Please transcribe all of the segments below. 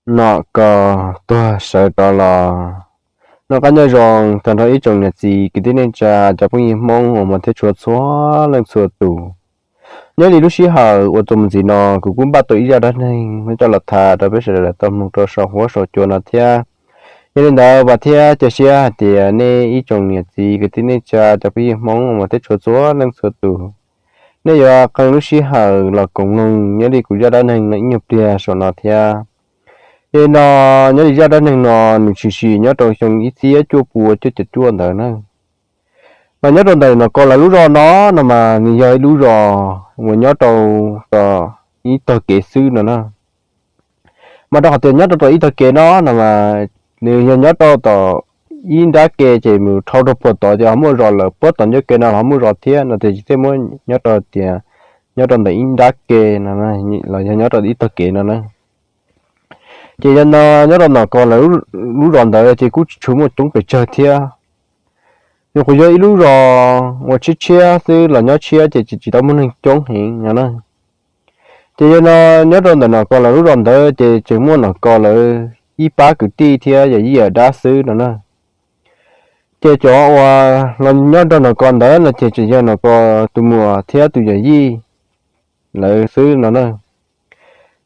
Nom Kos tuag sawv rov los. Noj qab nyob zoo tag nrho ib tsoom niam txiv kwv tij neej tsa cov phooj ywg Hmoob uas hmov thiab tshua txhua leej txhua tus. Nyob li lub sij hawm uas txuas mus ntxiv no kuv kuj npaj tau ib zaj dab neeg muab coj los tham rau peb sawv daws tau mloog rau saum huab saum cua no thiab. Yog li ntawd vam thiab cia siab hais tias nej ib tsoom niam txiv kwv tij neej tsa cov phooj ywg Hmoob uas hmov thiab tshua txhua leej txhua tus, nej yuav qee lub sij hawm los koom mloog nyob li kuv zaj dab neeg no ib nyuag pliag saum no thiab. Yog li no, nyob li zaj dab neeg no nws tshwm sim nyob rau xyoo ib txhiab cuaj pua cuaj caum cuaj ntawd na. Mas nyob rau ntawm Nom Kos lawv lub zos no, no mas nws yog ib lub zos uas nyob rau tom ib tog kev xwb no na. Mas rau qhov tias nyob rau tom ib tog kev no, no mas nws yog nyob rau tom ib nrab ke ces mus dhau rau puag tod ces ho muaj zos lawm, puag tom ncauj ke no los ho muaj zos thiab no, ces thiaj muab nyob rau tias nyob rau ntawm ib nrab ke no, los yog nyob rau ib tog kev no na. Ces yog no, nyob rau Nom Kos lawv lub zos ntawd ces kuj tsis tshua muaj coob pes tsawg thiab. Nyuam qhuav yog ib lub zos uas tshiab tshiab xwb, los nyob tshiab ces tsis tau muaj neeg coob heev no na. Ces yog no, nyob rau ntawm Nom Kos lawv lub zos ntawd ces tseem muaj Nom Kos lawv ib pab kwv tij thiab yawm yij yawm dab xwb no na. Ces cov uas los nyob nrog Nom Kos ntawd no ces tseem yog Nom Kos tus muam thiab tus yawm yij lawv xwb no na.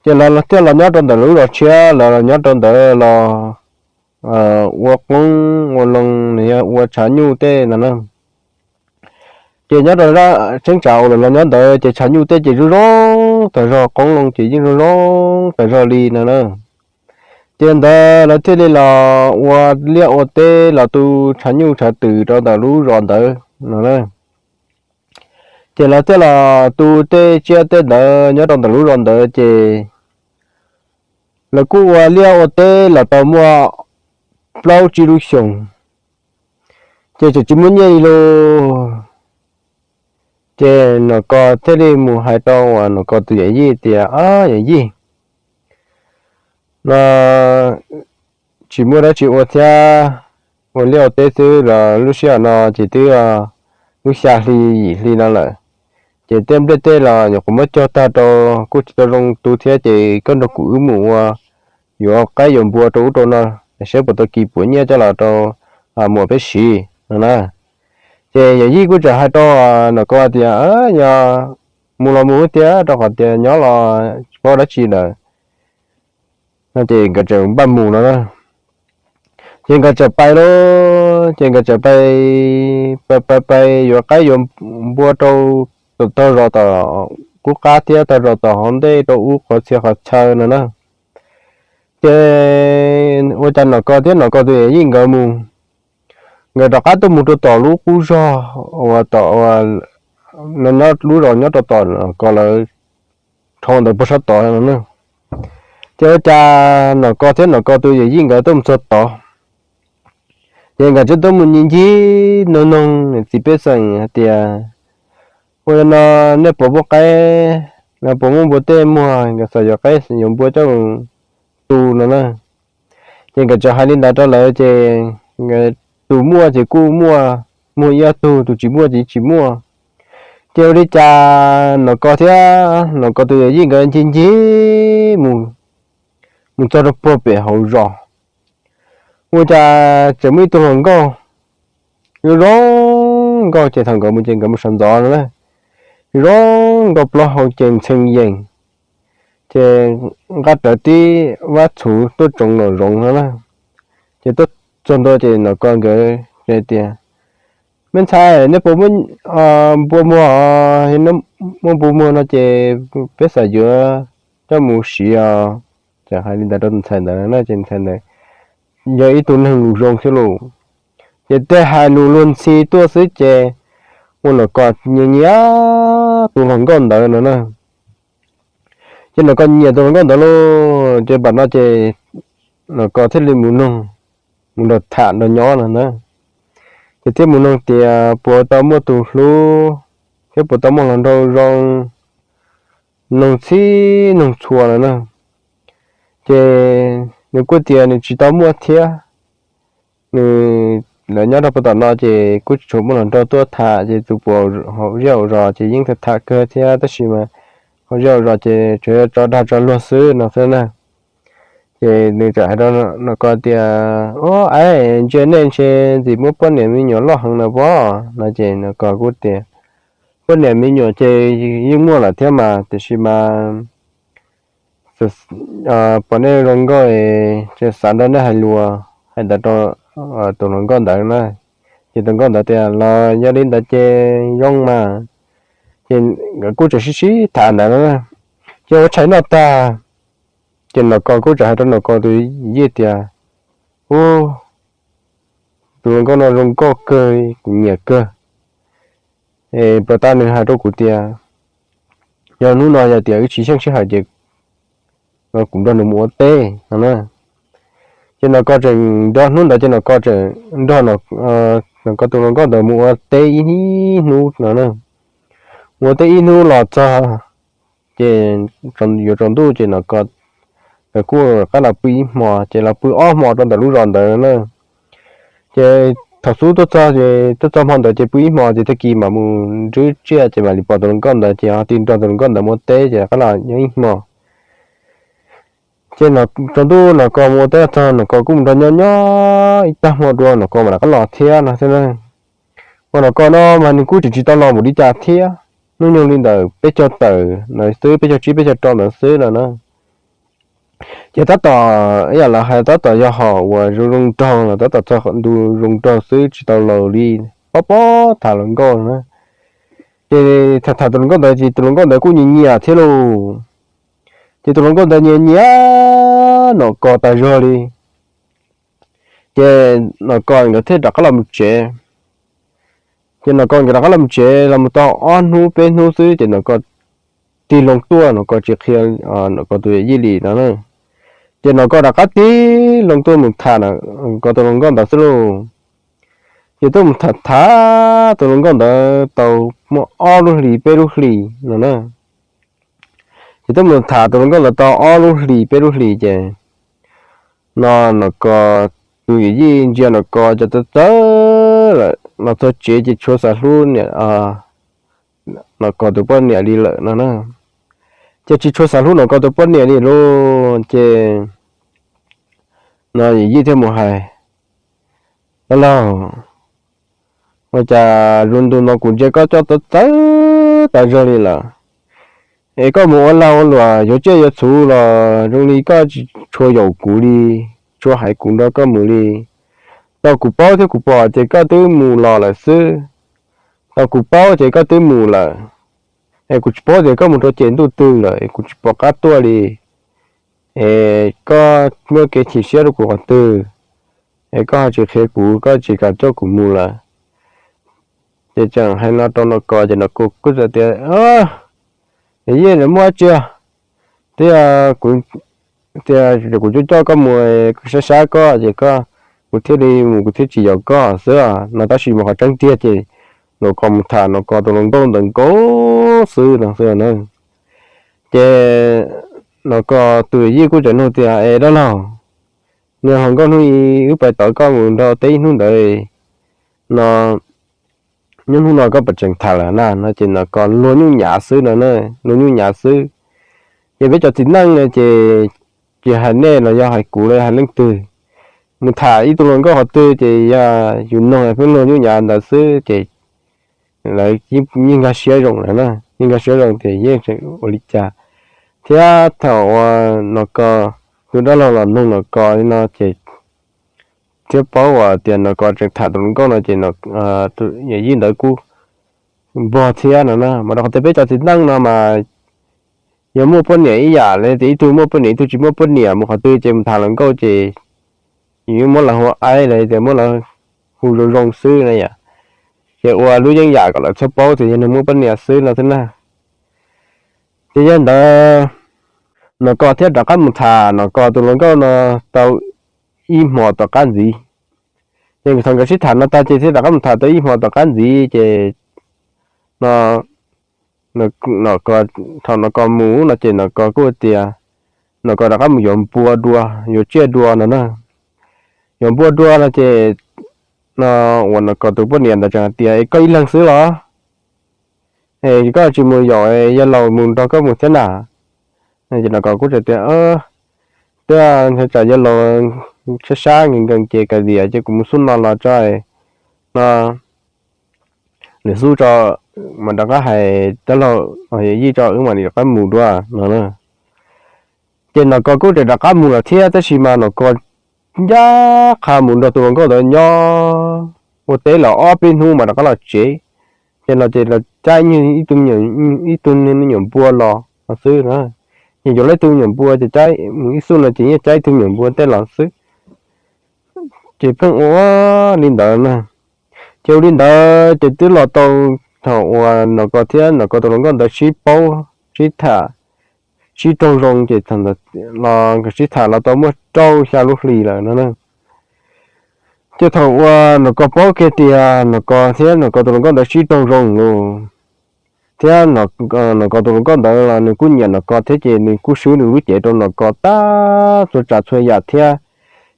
Ces lawv thiaj los nyob rau ntawm lub zos tshiab, lawv los nyob rau ntawd los ua qoob ua loo, yog ua tshav nyuj tej no na. Ces nyob rau zaj tseeb tsam uas lawv los nyob ntawd ces tshav nyuj tej ces zoo zoo tas zog, qoob loo ces yeej zoo zoo tas zog li no na. Ces ntawd lawv thiaj li los ua liaj ua teb los tu tshav nyuj tshav twm rau ntawm lub zos ntawd no na. Ces lawv thiaj los tu tej tsiaj tej ntawd nyob rau ntawm lub zos ntawd ces lawv kuj ua liaj ua teb los tau muaj plaub tsib lub xyoos, ces tseem tsis muaj nyiaj li lauj. Ces Nom Kos thiaj li mus hais rau uas Nom Kos tus yawm yij tias, Ob yawm yij, no tsis muaj dab tsi ua thiab, ua liaj ua teb xwb los lub sij hawm no ces twb lub xya hli yim hli no lawm, ces tej nplej tej los nyuam qhuav muab cog tag rau, kuj tsis tau zoo tu thiab, ces koj nrog kuv wb mus ua, yuav qaib yuav npua rau ub rau no, saib puas tau kis puas nyiaj coj los rau muam peb siv no na. Ces yawm yij kuj tseem hais rau Nom Kos tias, Yog mus los mus thiab, rau qhov tias nyob los tsis paub dab tsi lawm no, ces nkawd tseem npaj mus no na. Ces nkawd tseem pai lauj, ces nkawd tseem pai, pai pai pai yuav qaib yuav npua rau tom tog zos tom qub qab thiab tog zos tom hauv ntej rau ub qhov txhia qhov chaw no na. Ces ua cas Nom Kos thiab Nom Kos tus yawm yij nkawd mus, nkawd rov qab tuaj mus rau tom lub qub zog uas tom lub zos nyob rau tom Nom Kos lawv dhau ntawd puag sab tod no na. Ces ua cas Nom Kos thiab Nom Kos tus yawm yij nkawd tuaj mus txog tod, ces nkawd tseem tuaj mus ncig ncig noog noog niam txiv pej xeem hais tias, Ua li no nej puas muaj qaib, no puas muaj npua tej muag, nkawd xav yuav qaib yuav npua coj mus tu no na. Ces nkawd tseem hais li ntawd rau lawv ces tus muaj ces kuj muaj, muaj ib ob tug, tus tsis muaj ces tsis muaj. Ces ua li cas Nom Kos thiab Nom Kos tus yawm yij nkawd ncig ncig mus, mus txog rau puag pem hauv zos, ua cas tseem muaj ib tug hluas nkauj, zoo zoo nkauj ces thaum nkawd mus ces nkawd mus sawv ntxov no na, zoo nkauj plaub hau ces ntxhee yees, ces nqa rawv tib vab txhuv tuaj tsoov nraum zoov no na. Ces tuaj txog ntua ces Nom Kos nkawd tias, Me ntxhais, nej puas muaj npua muag? Muaj npua muag no ces peb xav yuav coj mus siv os. Txawm hais li ntawd rau tus ntxhais ntawd na, ces ntxhais ntawd yog ib tug neeg lus zoo thiab lauj. Ces tej hais lus luag ntxhi tuaj xwb ces ua Nom Kos nyiam nyiam tus hluas nkauj ntawd no na. Ces Nom Kos nyiam tus hluas nkauj ntawd lauj, ces npam no ces Nom Kos thiaj li mus noog, mus nrog tham nrog nyob no na. Ces thiaj mus noog tias puas tau muaj tus hlub thiab puas tau muaj hluas nraug zoo, noog txhij noog txhua no na. Ces nws kuj tias nws tsis tau muaj thiab. Nws, lawv nyob rau puag tom no ces kuj tsis tshua muaj hluas nraug tuaj tham, ces tus puas hauv zej hauv zos ces yeej tham tham kawg thiab, tab sis mas hauv zej hauv zos ces tsuas yog tso dag tso luag xwb no xwb na. Ces nws txawm hais rau Nom Kos tias, Ub, ntsia nej ntshe ntxim muaj poj niam me nyuam loj heev na pob, no ces Nom Kos kuj tias, Poj niam me nyuam ces yeej muaj lawm thiab mas, tiam sis mas pom nej zoo nkauj es xav nrog nej hais lus, hais ntawd rau tus hluas nkauj ntawd na. Ces tus hluas nkauj ntawd tias, Los yog li ntawd ces zoo mas. Ces nkawd kuj tseem sib sib tham ntawd na, ces ua tshais noj tag, ces Nom Kos kuj tseem hais rau Nom Kos tus yij tias, Ub, tus hluas nkauj no zoo nkauj kawg, kuv nyiam kawg. Puas tas nws hais rau kuv tias, yog hnub no yog tias wb tsis xyeej sij hawm ces kuv nrog nws mus ua teb no na. Ces Nom Kos tseem nrog, hnub ntawd ces Nom Kos tseem nrog, Nom Kos tus hluas nkauj ntawd mus ua teb ib hnub no na. Mus ua teb ib hnub los txog, ces yuav tsaus ntuj ces Nom Kos nkawd kuj rov qab los pw ib hmo, ces los pw ob hmo rau ntawm lub zos ntawd na. Ces thaum xub tuaj txog ces tuaj txog hmo ntawd ces pw ib hmo, ces tag kis mam mus nrhiav tsiaj ces mam li pom tus hluas nkauj ntawd ces ho tig nrog tus hluas nkauj ntawd mus ua teb ces rov qab los nyob ib hmo. Ces tsaus ntuj Nom Kos mus ua teb txog, Nom Kos kuj mus nrog nyob nyob ib tag hmo dua Nom Kos mam rov qab los thiab no xwb na. Ua Nom Kos no mas nws kuj tseem tsis tau los mus li cas thiab, hnub nyoog li ntawm peb caug tawm ntawd xwb, peb caug tsib peb caug rau ntawd xwb no na. Ces tab tom ib yam lawv hais tab tom yog hom uas zoo zoo nraug los tab tom txog ntu zoo nraug xwb, tsis tau laus li, pob pob tham hluas nkauj na. Ces tham tham tus hluas nkauj ntawd ces tus hluas nkauj ntawd kuj nyiam nyiam thiab lauj. Ces tus hluas nkauj ntawd nyiam nyiam Nom Kos tas zog li. Ces Nom Kos nkawd thiaj rov qab los mus tsev. Ces Nom Kos nkawd rov qab los mus tsev los mus tau ob hnub peb hnub xwb ces Nom Kos tig loo tuaj, Nom Kos tsis qhia Nom Kos tus yij li no na. Ces Nom Kos rov qab tig loo tuaj mus tham Nom Kos tus hluas nkauj ntawd xwb lauj. Ces tuaj mus tham tham tus hluas nkauj ntawd tau muaj ob lub hlis peb lub hlis no na. Ces tuaj mus tham tus hluas nkauj ntawd tau ob lub hlis peb lub hlis ces no Nom Kos tus yij ntsia Nom Kos cov txawv txawv lawm los txog tsev ces tsis tshua xav hlub Nom Kos tus poj niam li lawm no na. Ces tsis tshua xav hlub Nom Kos tus poj niam li lauj. Ces no yij thiaj mus hais, Dab laug, ua cas zoo ntu no kuv ntsia koj coj txawv txawv tas zog li lawm, es koj mus ua lag ua luam yuav tsiaj yuav txhu los zoo li koj tsis tshua yaum kuv li, tsis tshua hais kuv nrog koj mus li. Tau kuv paub thiab kuv pom ces koj twb mus los lawm xwb. Tau kuv paub ces koj twb mus lawm, es kuv tsis paub tias koj mus rau ces ntuj twg lawm es kuv tsis pom qab tuaj li. Es koj muab kev chim siab rau kuv qhov twg, es koj ho tsis qhia kuv, koj tsis kam coj kuv mus lawm? Ces tseem hais no rau Nom Kos ces Nom Kos kuj txawm tias, Yij, muaj dab tsi, twb yog kuv coj coj koj mus, sab sab koj ces koj, kuv thiaj li mus, kuv thiaj tsis yaum koj xwb. No tab sis mas qhov tseeb tiag ces Nom Kos mus tham Nom Kos tus hluas nkauj ntawd nkaus xwb no xwb na. Ces Nom Kos tus yij kuj tseem nug tias, Es dab laug, niag hluas nkauj hnub i wb pais tod koj mus nrog teb ib hnub ntawd no, nyob hnub no koj puas tseem tham lawm na? No ces Nom Kos luag nyuj nyav xwb no na, luag nyuj nyav xwb. Ces peb cov txiv neej no ces tsis hais nej los yog hais kuv los hais leej twg, mus tham ib tug hluas nkauj qhov twg ces yog yus noog pheej luag nyuj nyav ntawd xwb ces lawv yeej nkag siab zoo lawm na, yeej nkag siab zoo tias yeej tseem ua li cas. Thiab thaum uas Nom Kos tus dab laug los noog Nom Kos li no ces thiab paub uas tias Nom Kos tseem tham tus hluas nkauj no ces yawm yij ntawd kuj npog thiab no na. Mas rau qhov tias peb cov txiv neej no mas yog muaj poj niam ib yam li tias ib tug muaj poj niam ib tug tsis muaj poj niam mus qhov twg ces mus tham hluas nkauj ces yus yeej muab lawv hu aib los tias muab lawv hu zoo zoo xwb na yom. Ces ua lub yeeb yam kom lawv txhob paub tias yog neeg muaj poj niam xwb no xwb na. Ces yog ntawd Nom Kos thiaj rov qab mus tham Nom Kos tus hluas nkauj no tau ib hmo tom qab ntxiv. Ces thaum nkawd sib tham no tag ces thiaj rov qab mus tham tau ib hmo tom qab ntxiv ces no Nom Kos, thaum Nom Kos mus no ces Nom Kos kuj tias, Nom Kos rov qab mus yuav npua dua, yuav tsiaj dua no na. Yuav npua dua no ces no uas Nom Kos tus poj niam ntawd tseem hais tias, Es koj ib leeg xwb los? Es koj tsis mus yaum yawg laus mus nrog koj mus thiab na? Ces Nom Kos kuj tseem tias, twb tsam yuav los sab sab nkees nkees ces kav liam ces kuv mus xub no los tso no, nws xub tso mas rov qab hais dab laug Yawm Yij tso wb mam li rov qab mus dua no. Ces Nom Kos kuj tseem rov qab mus lawm thiab tab sis mas Nom Kos ncaj qha mus nrog tus hluas nkauj ntawd nyob ua teb lawm ob peb hnub mas rov qab los tsev. Ces los ces los caij ib tug me nyuam npua los no xwb na. Ces yuav tau ib tug me nyuam npua ces caij mus ib xub no ces yeej caij ib tug me nyuam npua tej los xwb. Ces pheej ua li ntawd na. Ces ua li ntawd ces twb los tau thaum uas Nom Kos thiab Nom Kos tus hluas nkauj ntawd sib paub sib tham sib raug zoo ces thaum ntawd los nkawd sib tham los tau muaj rau xya lub hlis lawm no na. Ces thaum uas Nom Kos paub kiag tias Nom Kos thiab Nom Kos tus hluas nkauj ntawd sib raug zoo lawm thiab Nom Kos tus hluas nkauj ntawd los nws kuj nyiam Nom Kos thiab ces nws kuj swb nws lub cev rau Nom Kos tag txhua tsav txhua yam thiab.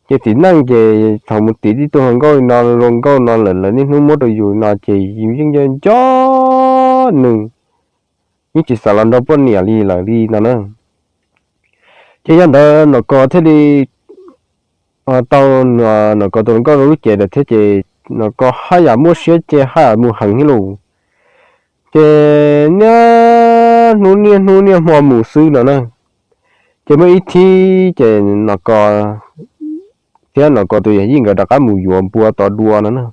Ces tim neej ces thaum mus tim tib tug hluas nkauj no zoo nkauj no lawm lawv niaj hnub muab rau yus no ces yus yeej nco nco nws, yeej tsis xav los nrog poj niam li lawm li no na. Ces yog ntawd Nom Kos thiaj li tau Nom Kos tus hluas nkauj rau lub cev lawm thiab ces Nom Kos haj yam muaj siab ces haj yam mus heev thiab lauj. Ces niaj hnub niaj hnub niaj hmo mus xwb no na. Ces muaj ib thib ces Nom Kos thiab Nom Kos tus Yawm Yij nkawd rov qab mus yuav npua tod dua no na.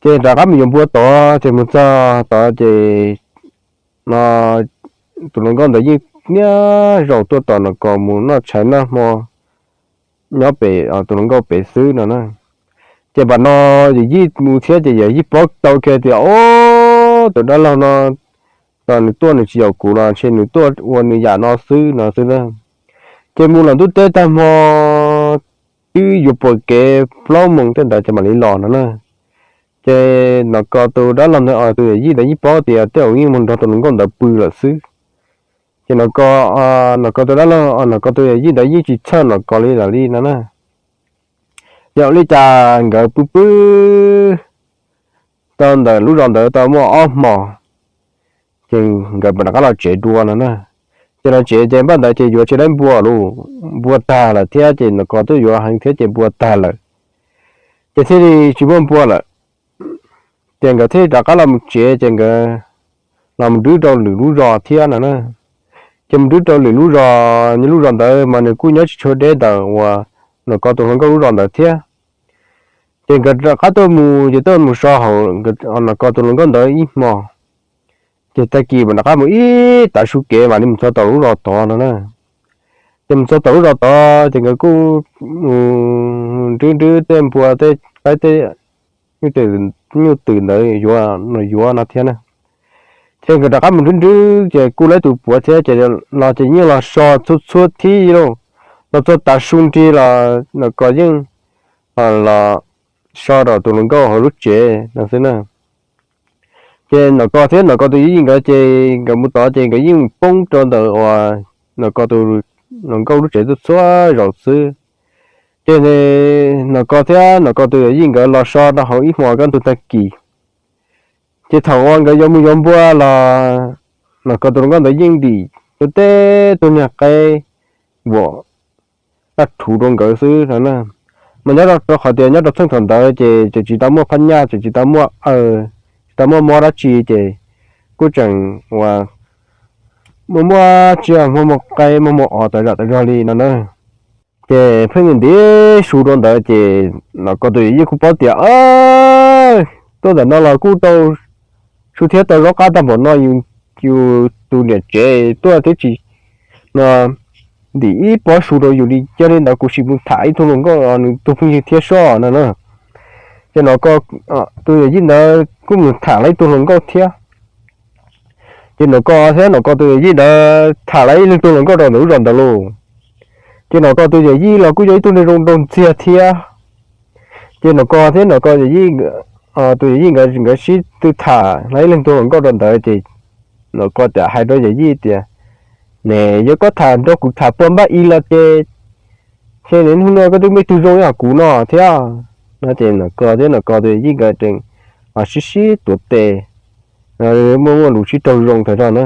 Ces rov qab mus yuav npua tod ces mus txog tod ces no tus hluas nkauj ntawd yeej niaj zaus tuaj tos Nom Kos mus noj tshais noj hmo nyob pem tus hluas nkauj pem xwb no na. Ces npam no Yawm Yij mus thiab ces Yawm Yij paub tau kiag tias, o, tus dab laug no, nws tuaj nws tsis yaum kuv los ntshe nws tuaj ua nws yam no xwb no xwb na. Ces mus los ntuj teb tag hmo twb yuav puag kev plaub moos tej ntawd ces mam li los no na. Ces Nom Kos tus dab laug ntawd, tus Yawm Yij ntawd yeej paub tias tej zaum yeej mus nrog tus hluas nkauj ntawd pw lawm xwb. Ces Nom Kos, Nom Kos tus dab laug, Nom Kos tus Yawm Yij ntawd yeej tsis txhawj Nom Kos li lawm li no na. Ces ua li cas nkawd pw pw tau ntawm lub zos ntawd tau muaj ob hmos, ces nkawd mam rov qab los tsev dua no na. Ces los tsev ces npaj ntawd ces yuav tsis tau npua lawm, npua tag lawm thiab ces Nom Kos twb yuav heev thiab ces npua tag lawm, ces thiaj li tsis muaj npua lawm. Ces nkawd thiaj rov qab los mus tsev ces nkawd los mus nrhiav rau lwm lub zos thiab no na. Ces mus nrhiav rau lwm lub zos, nyob lub zos ntawd mas nws kuj nyob tsis tshua deb ntawm uas Nom Kos tus hluas nkauj lub zos ntawd thiab. Ces nkawd rov qab tuaj mus ces tuaj mus so hauv Nom Kos tus hluas nkauj ntawd ib hmos. Ces tag kis mam rov qab mus ib tav su kev mam li mus txog tom lub zos tod no na. Ces mus txog tom lub zos tod ces nkawd kuj mus nrhiav nrhiav tej npua tej qaib tej nyuj twm ntawd yuav no thiab na. Ces nkawd rov qab mus nrhiav nrhiav ces kuj lawv tus puav thiab ces los ces yeej los so txhua txhua thib lauj. Los txog tav su nrig los Nom Kos yeej los so rau tus hluas nkauj hauv lub tsev no xwb na. Ces Nom Kos thiab Nom Kos tus Yawm Yij nkawd ces nkawd mus tod ces nkawd yeej mus poob rau ntawm uas Nom Kos tus hluas nkauj lub tsev txhua txhua zaus xwb. Ces Nom Kos thiab Nom Kos tus Yawm Yij nkawd los so rau hauv ib hmos kaj ntug tag kis. Ces thaum uas nkawd yuav mus yuav npua los Nom Kos tus hluas nkauj ntawd yeej ntim rau tej tug niag qaib vuam daj rhuv rau nkawd xwb no na. Mas nyob rau qhov tias nyob rau txheej thaum ntawd ces tseem tsis tau muaj phab nyaj, tseem tsis tau muaj aws, tsis tau muaj mob dab tsi ces kuj tseem uas muaj muaj tsiaj muaj muaj qaib muaj muaj os tas zam tas zog li no na. Ces pheej ntim su rau ntawd ces Nom Kos tus Yawm Yij kuj paub tias tuaj ntawm no los kuj tau su thiab tau zaub qab tag npaum no, yus tus niam tsev tuaj twb tsis no ntim ib pob su rau yus li, cia li ntawd kuv sim mus tham ib tug hluas nkauj nws tus phooj ywg thiab soj no na. Ces Nom Kos tus Yawm Yij ntawd kuj mus tham lawv ib tug hluas nkauj thiab. Ces Nom Kos thiab Nom Kos tus Yawm Yij ntawd tham lawv ib leeg tug hluas nkauj rau ntawm lub zos ntawd lauj. Ces Nom Kos tus Yawm Yij los kuj yog ib tug neeg zoo nraug ntxiag thiab. Ces Nom Kos thiab Nom Kos Yawm Yij, tus Yawm Yij nkawd nkawd sib tw tham lawv ib leeg tug hluas nkauj rau ntawd ces Nom Kos thiaj hais rau Yawm Yij tias, ne, yog koj tham nrog kuv tham puag npaj i los ces, ces hnub no koj twb muaj ib tug zoo ib yam kuv no thiab no. Ces Nom Kos thiab Nom Kos tus Yawm Yij nkawd tseem sib sib tuav tes, muaj muaj lus sib raug zoo tas zog na.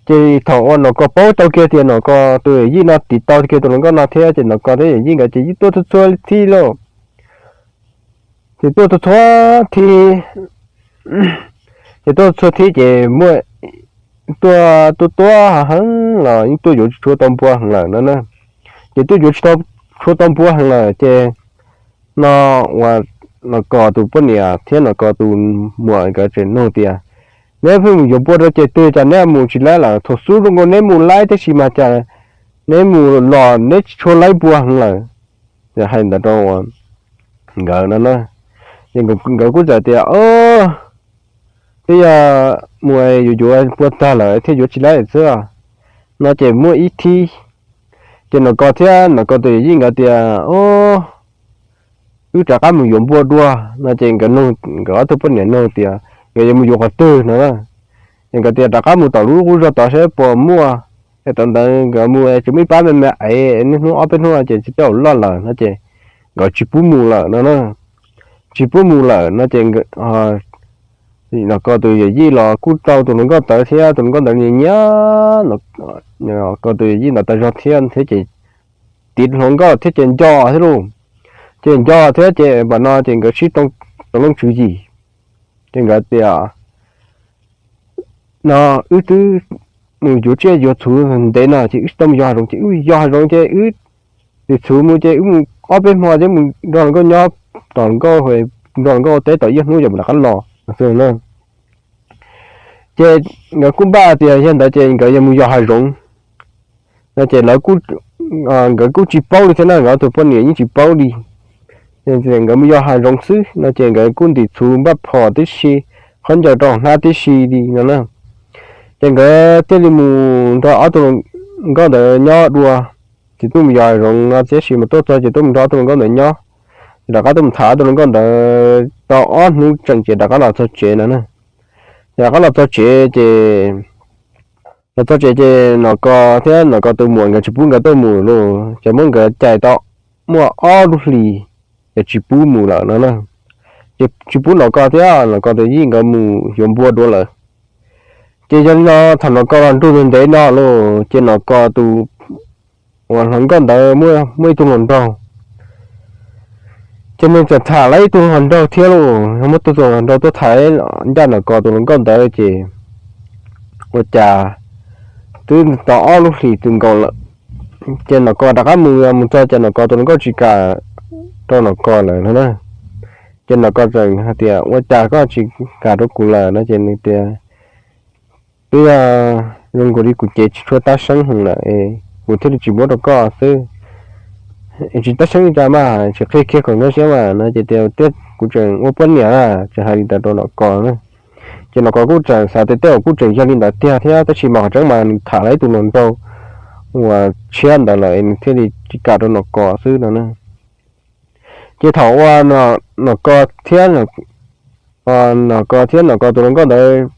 Ces thaum uas Nom Kos paub tau kiag tias Nom Kos tus yawm yij no tiv tau kiag tus hluas nkauj no thiab ces Nom Kos thiab yawm yij nkawd ces yeej tuaj txhua txhua thib lauj. Ces tuaj txhua txhua thib, ces tuaj txhua thib ces muaj tuaj tuaj tuaj heev los yeej tuaj yuav tsis tshua tau npua heev lawm no na. Ces tuaj yuav tsis tau, tshua tau npua heev lawm ces no uas Nom Kos tus poj niam thiab Nom Kos tus muam nkawd tseem nug tias, neb pheej mus yuav npua rau ces twg cas neb mus tsis laib lawm, thaum xub zoo nkaus neb mus laib tab sis mas cas neb mus los neb tsis tshua laib npua heev lawm. Ces hais ntawd rau nkawd no na, ces nkawd kuj txawm tias, o, twb yog mus yuav yuav npua tag lawm thiaj yuav tsis laib xwb no. Ces muaj ib thib ces Nom Kos thiab Nom Kos tus yawm yij nkawd tias, o, wb rov qab mus yuav npua dua no ces nkawd, nkawd ob tug poj niam nug tias nkawd yuav mus yuav qhov twg no na. Ces nkawd tias rov qab mus tom lub qub zog tod saib puas muaj. Es thaum ntawd nkawd mus tsis muaj ib pab me me es niaj hnub ob peb hnub ces tsis tau loj lawm no ces nkawd tsis pub mus lawm no na. Tsis pub mus lawm no ces Nom Kos tus yawm yij los kuj tau tus hluas nkauj ntawd thiab tus hluas nkauj ntawd nyiam nyiam Nom Kos tus yawm yij ntawd tas zog thiab thiab ces tiv hluas nkauj thiab ces nco thiab lauj. Ces nco thiab ces npam no ces nkawd sib tau looj tswv yim. Ces nkawd tias, no, wb twb mus yuav tsiaj yuav txhu ntev no ces wb tsis tau mus yos hav zoov ces wb yos hav zoov ces wb tis txhuv mus ces wb mus ob peb hmo thiab mus nrog hluas nkauj nyob tom hluas nkauj, nrog hluas nkauj ua teb tom ib hnub yog mus rov qab los no. Ces nkawd kuj npaj tias yog ntawd ces nkawd yuav mus yos hav zoov no ces lawv, nkawd kuj tsis paub li thiab na, nkawd ob tug poj niam yeej tsis paub li. Nkawd mus yos hav zoov xwb no ces nkawd kuj ntim txhuv npaj phom tib si, qhov ncaws rau hnab tib si li no na. Ces nkawd thiaj li mus nrog ob tug hluas nkauj ntawd nyob dua. Ces tuaj mus yos hav zoov no tab sis mas tuaj txog ces tuaj mus nrog ob tug hluas nkauj ntawd nyob, ces rov qab tuaj mus tham ob tug hluas nkauj ntawd tau ob hnub tseem ces rov qab los txog tsev no na. Ces rov qab los txog tsev ces, los txog tsev ces Nom Kos thiab Nom Kos tus muam nkawd tsis pub nkawd tuaj mus lauj, ces muab nkawd cais tau muaj ob lub hlis, ces tsis pub mus lawm no na. Ces tsis pub Nom Kos thiab Nom Kos tus yij nkawd mus yuav npua dua lawm. Ces yog li no thaum Nom Kos los nrug ntev no lauj ces Nom Kos tus uas hluas nkauj ntawd muaj ib tug hluas nraug. Ces nws txawm tham lawv ib tug hluas nraug thiab lauj, muaj ib tug hluas nraug tuaj tham ncaj Nom Kos tus hluas nkauj ntawd ces ua cas twb tau ob lub hlis twb nkaus lawm. Ces Nom Kos rov qab mus, mus txog ces Nom Kos tus hluas nkauj tsis kam rau Nom Kos lawm no na. Ces Nom Kos txawm hais tias ua cas koj tsis kam rau kuv lawm no ces nws tias twb yog zoo nkaus li kuv cev tsis tshua tab seeb heev lawm es kuv thiaj li tsis muab rau koj xwb. Es tsis tab seeb li cas mas tsis qhia kiag kom nkauj siab mas no ces tias tiag kuv tseem ua poj niam na, tseem hais li ntawd rau Nom Kos na. Ces Nom Kos kuj tseem xav tias tej zaum kuj tseem yog li ntawd tiag thiab tab sis mas qhov tseeb mas nws tham lawv ib tug hluas nraug uas tshiab ntawd lawm es nws thiaj li tsis kam rau Nom Kos xwb no na. Ces thaum uas Nom Kos thiab, Nom Kos thiab Nom Kos tus hluas nkauj ntawd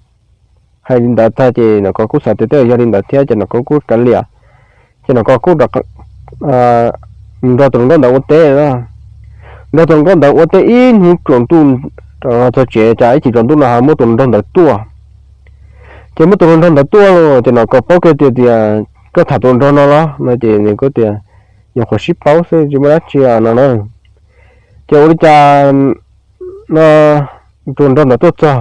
hais li ntawd tag ces Nom Kos kuj xav tias tej zaum yog li ntawd thiab ces Nom Kos kuj kav liam. Ces Nom Kos kuj nrog tus hluas nkauj ntawd ua teb, nrog tus hluas nkauj ntawd ua teb ib hnub tsaus ntuj txog tsev, cas ib chim tsaus ntuj no ho muaj tus hluas nraug ntawd tuaj. Ces muaj tus hluas nraug ntawd tuaj los ces Nom Kos paub kiag tias, tias koj tham tus hluas nraug no los no ces nws kuj tias nyuam qhuav sib paub xwb tsis muaj dab tsi no na. Ces ua li cas no tus hluas nraug ntawd tuaj txog,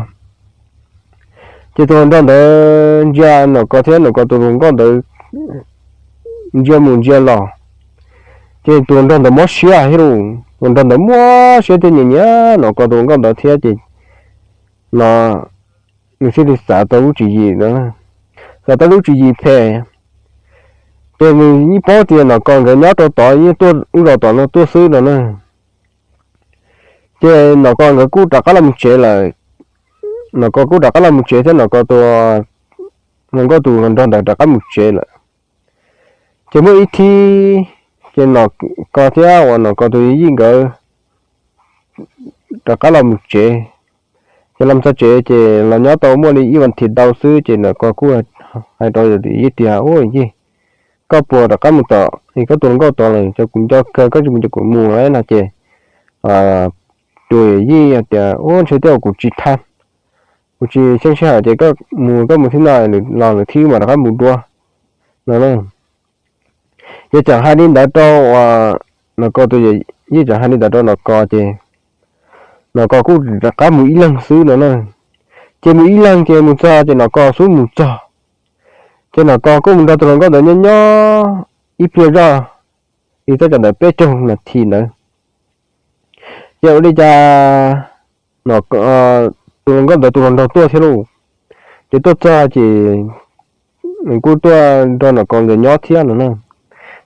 ces tus hluas nraug ntawd ntsia Nom Kos thiab Nom Kos tus hluas nkauj ntawd ntsia mus ntsia los, ces tus hluas nraug ntawd mob siab thiab lauj, tus hluas nraug ntawd mob siab thiab nyiam nyiam Nom Kos tus hluas nkauj ntawd thiab ces no nws thiaj li xav tau lub tswv yim no, xav tau lub tswv yim phem. Ces nws yeej paub tias Nom Kos nkawd nyob rau tod yeej tuaj ub zos tom no tuaj xwb no na. Ces Nom Kos nkawd kuj rov qab los mus tsev lawm, Nom Kos kuj rov qab los mus tsev thiab Nom Kos tus hluas nkauj tus hluas nraug ntawd rov qab mus tsev lawm. Ces muaj ib thib ces Nom Kos thiab uas Nom Kos tus yij nkawd rov qab los mus tsev. Ces los txog tsev ces los nyob tau muaj li ib vas thiv ntau xwb ces Nom Kos kuj hais rau yawm yij tias, ua yij, koj puas rov qab mus tom koj tus hluas nkauj tod lawm? Ces kuv nco kawg koj tsis mus ces kuv mus lawm no ces tus yawm yij tias, ua ntshe tej zaum kuv tsis tham kuv tsis xyeej sij hawm ces koj mus, koj mus thib no los lwm thib mam rov qab mus dua no na. Ces tseem hais li ntawd rau, Nom Kos tus, yeej tseem hais li ntawd rau Nom Kos ces Nom Kos kuj rov qab mus ib leeg xwb no na. Ces mus ib leeg ces mus txog ces Nom Kos xub mus txog, ces Nom Kos kuj mus nrog tus hluas nkauj ntawd nyob nyob ib pliag zoj, li thaj tsam ntawm peb caug nas this ntawd. Ces ua li cas tus hluas nkauj ntawd tus hluas nraug tuaj thiab lauj. Ces tuaj txog ces nws kuj tuaj nrog Nom Kos nkawd nyob thiab no na.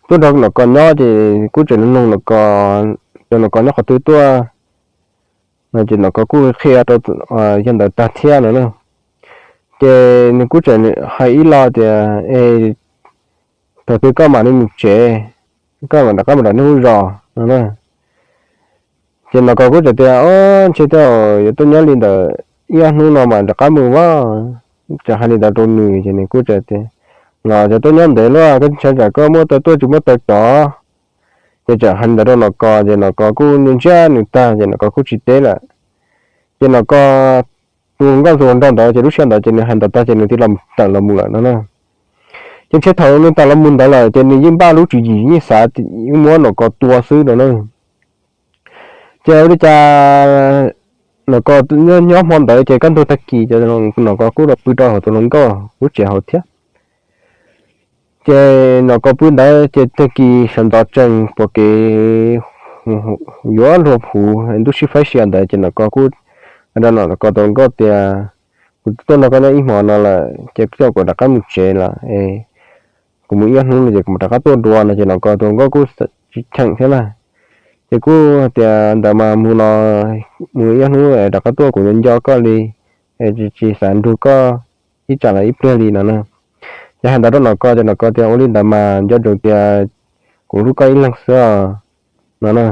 Tuaj nrog Nom Kos nyob ces kuj tseem nug Nom Kos, cov Nom Kos nyob qhov twg tuaj no ces Nom Kos kuj qhia rau yog ntawd tag thiab no na. Ces nws kuj tseem hais ib lo tias, Es, thaum twg koj mam li mus tsev, koj mam rov qab mus nram nej lub zos no na. Ces Nom Kos kuj tseem tias, Ob, ntshe tej zaum yuav tuaj nyob li ntawm ib ob hnub no mas rov qab mus as. Tseem hais li ntawd rau nws ces nws kuj tseem tias, Los cov tuaj nyob ntev luaj, koj ntshai tsam koj muaj taw tuaj tsis muaj taw rov. Ces tseem hais li ntawd rau Nom Kos ces Nom Kos kuj ntsia nws tag ces Nom Kos kuj tsis teb lawm. Ces Nom Kos tus nkauj tus nraug ntawd ces lub sij hawm ntawd ces nws hais ntawd tag ces nws thiaj li tawm los mus lawm no na. Ces ntshe thaum nws tawm los mus ntawd lawm ces nws yeej npaj lub tswv yim yeej xav muab Nom Kos tua xwb no na. Ces ua li cas Nom Kos nyob hmo ntawd ces kaj ntug tag kis ces Nom Kos kuj los pw rau hauv tus hluas nkauj lub tsev hauv thiab. Ces Nom Kos pw ntawd ces tag kis sawv ntxov tsees pom kev yuav luag huv ntuj sib faib sia ntawd ces Nom Kos kuj hais rau Nom Kos tus hluas nkauj tias, Kuv tuaj nrog koj nyob ib hmo no lawm ces koj coj kuv rov qab mus tsev lawm, kuv mus ib ob hnub no ces kuv mam rov qab tuaj dua no ces Nom Kos tus hluas nkauj kuj tsis cheem thiab na. Ces kuj hais tias, Ntawd mas mus los mus ib ob hnub rov qab tuaj, kuv nco nco koj li, tsis xav nrug koj ib tsam los ib pliag li no na. Ces hais ntawd rau Nom Kos ces Nom Kos tias, Ua li ntawd mas nco ntsoov tias kuv hlub koj ib leeg xwb no na.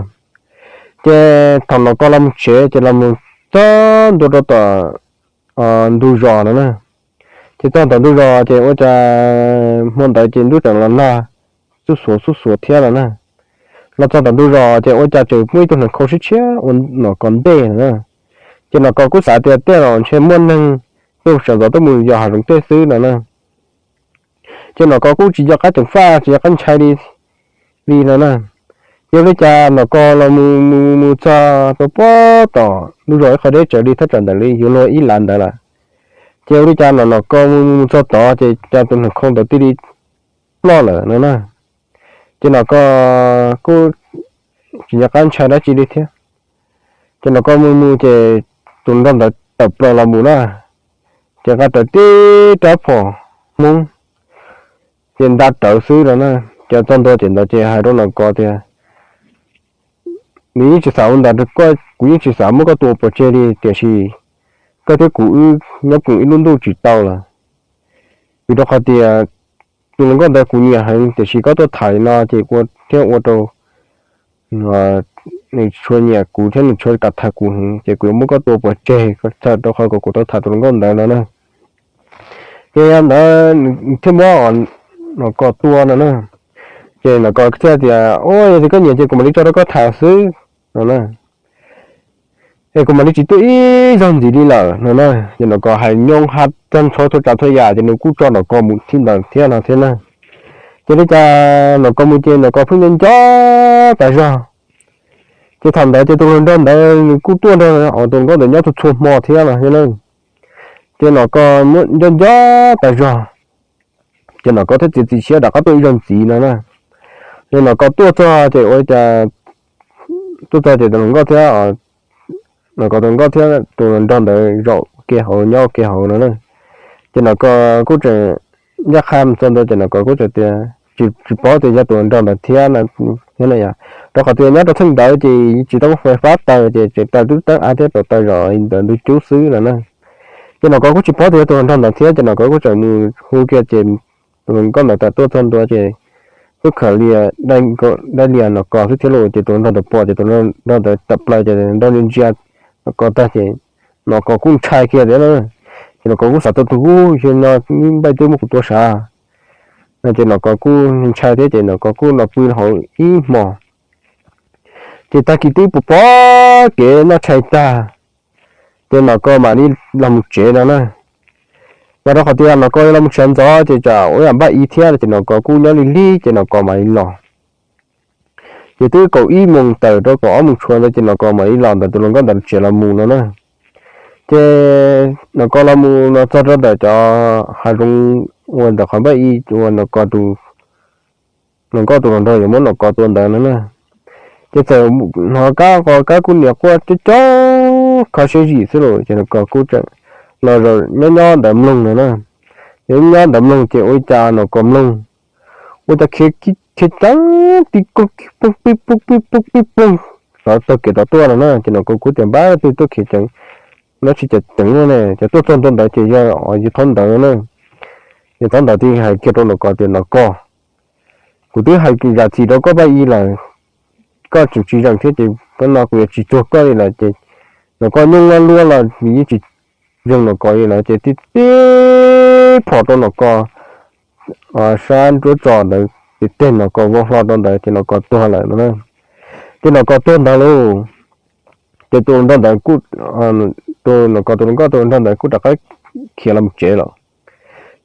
Ces thaum Nom Kos los mus tsev ces los mus txog ntua rau tom ntug zos no na. Ces txog tom ntug zos ces ua cas hmo ntawd ces ntuj tseem los nag xuj xuav xuj xuav thiab no na. Los txog tom ntug zos ces ua cas tseem muaj ib tug hneev khau siab tshiab ua Nom Kos ntej no na. Ces Nom Kos kuj xav tias tej zaum ntshe muaj neeg tuaj sawv ntxov tuaj mus yos hav zoov tej xwb no na. Ces Nom Kos kuj tsis nco qab ceev faj tsis nco qab ntshai li li no na. Ces ua li cas Nom Kos los mus mus mus txog rau puag tom ntug zos ib qho deb tsawv li thaj tsam ntawm li yuav luag ib lav ntawd lawm. Ces ua li cas Nom Kos mus mus txog tod ces cas tus hneev khau ntawd thiaj li ploj lawm no na. Ces Nom Kos kuj tsis nco qab ntshai dab tsi li thiab. Ces Nom Kos mus mus ces tus nraug ntawd tawm plaws los mus na. Ces nqa rawv tib rab phom Hmoob, ces nta rawv xwb no na. Ces txog ntua ces ntawd ces hais rau Nom Kos tias, Nws yeej tsis xav ua ntawd rau koj, kuv yeej tsis xav muab koj tua pov tseg li, tiam sis koj thiab kuv wb nyob koom ib lub ntuj tsis tau lawm. Vim rau qhov tias tus hluas nkauj ntawd kuv nyiam heev, tiam sis koj tuaj tham li no ces ua thiab ua rau nws tshua nyiam kuv thiab nws tshua kam tham kuv heev, ces kuv yuav muab koj tua pov tseg, rau qhov kom kuv tau tham tus hluas nkauj ntawd no na. Ces yog ntawd nws thiaj muab Nom Kos tua no na. Ces Nom Kos thiaj tias, Ua, yog tias koj nyiam ces kuv mam li tso rau koj tham xwb no na. Es kuv mam li tsis tuaj ib zaug ntxiv li lawm no na. Ces Nom Kos hais nyoo hais tag nrho txhua tsav txhua yam ces nws kuj tso Nom Kos mus thib ntawd thiab no thiab na. Ces li cas Nom Kos mus ces Nom Kos pheej nco nco tas zog. Ces thaum ntawd ces tus hluas nraug ntawd nws kuj tuaj nrog tus hluas nkauj ntawd nyob txhua txhua hmo thiab no thiab na. Ces Nom Kos muab nco nco tas zog, ces Nom Kos thiaj txiav txim siab rov qab tuaj ib zaug ntxiv no na. Ces Nom Kos tuaj txog ces ua cas, tuaj txog ces tus hluas nkauj thiab, Nom Kos tus hluas nkauj thiab tus hluas nraug ntawd zaum ke hauv nyob ke hauv no na. Ces Nom Kos kuj tseem ncaj qha mus txog ntua ces Nom Kos kuj tseem tias tsis paub tias yog tus hluas nraug ntawd thiab no, rau qhov tias nyob rau theej ntawd ces tsis tau muaj fais fab taws ces tseem taws tub teeb av thiab tau taws zom ntawm ntug cub xwb no na. Ces Nom Kos kuj tsis paub tias yog tus hluas nraug ntawd thiab ces Nom Kos kuj tseem mus hu kiag ces tus hluas nkauj ntawd tawm tuaj txog ntua ces tub khawm lias, dai lias Nom Kos xwb thiab lauj. Ces tus hluas nraug ntawd pom ces tus hluas nraug ntawd tawm plaws ces nrog ntsia Nom Kos tag ces Nom Kos kuj ntshai kiag thiab na. Ces Nom Kos kuj xav tau tus, Ub, yog no npaum twb muab kuv tua sav no. Ces Nom Kos kuj ntshai thiab ces Nom Kos kuj los pw hauv ib hmos. Ces tag kis twb pom pom kev noj tshais tag, Ces Nom Kos mam li los mus tsev no na. Mas rau qhov tias Nom Kos los mus tsev ntxov ces tsam ua yam npaj ib thiab no ces Nom Kos kuj nyob li lig ces Nom Kos mam li los. Ces twb kaum ib moos tawm rau kaum ob moos tshuav ntawd ces Nom Kos mam li los ntawm tus hluas nkauj ntawd tsev los mus no na. Ces Nom Kos los mus no txog rau ntawm cov hav zoov uas ntawm qhov npaj ib uas Nom Kos tus hluas nkauj tus hluas nraug yuav muab Nom Kos tua ntawd no na. Ces txawm hnov kab qos kab kuj niam quaj coob coob kho siab zim xwb los ces Nom Kos kuj tseem los nyob nyob ntawd mloog no na. Ces nyob ntawd mloog ces ua li cas Nom Kos mloog ua cas khiav ceev tib koog pib poog pib poog pib poog pib poog tov tag kev tod tuaj no na. Ces Nom Kos kuj tias npab twg tuaj khiav ceev, nyob tsis ceev ceev ne, ces tuaj txog ntua ntawd ces yog yus thaub ntawd na. Yus thaub ntawd thiaj hais kiag rau Nom Kos tias Nom Kos, kuv twb hais zam txim rau koj npaj ib lawm, koj tseem tsis zeem thiab ces no kuv yuav tsis cuag koj li lawm ces Nom Kos nyooj loj luaj los nws yeej tsis zeem Nom Kos li lawm ces tib tib phom rau Nom Kos sab nruab tso ntawd ces teg Nom Kos vau hlo rau ntawd ces Nom Kos tuag lawm no. Ces Nom Kos tuag ntawd lauj, ces tus nraug ntawd kuj, tus Nom Kos tus hluas nkauj tus nraug ntawd kuj rov qab khiav los tsev lawm.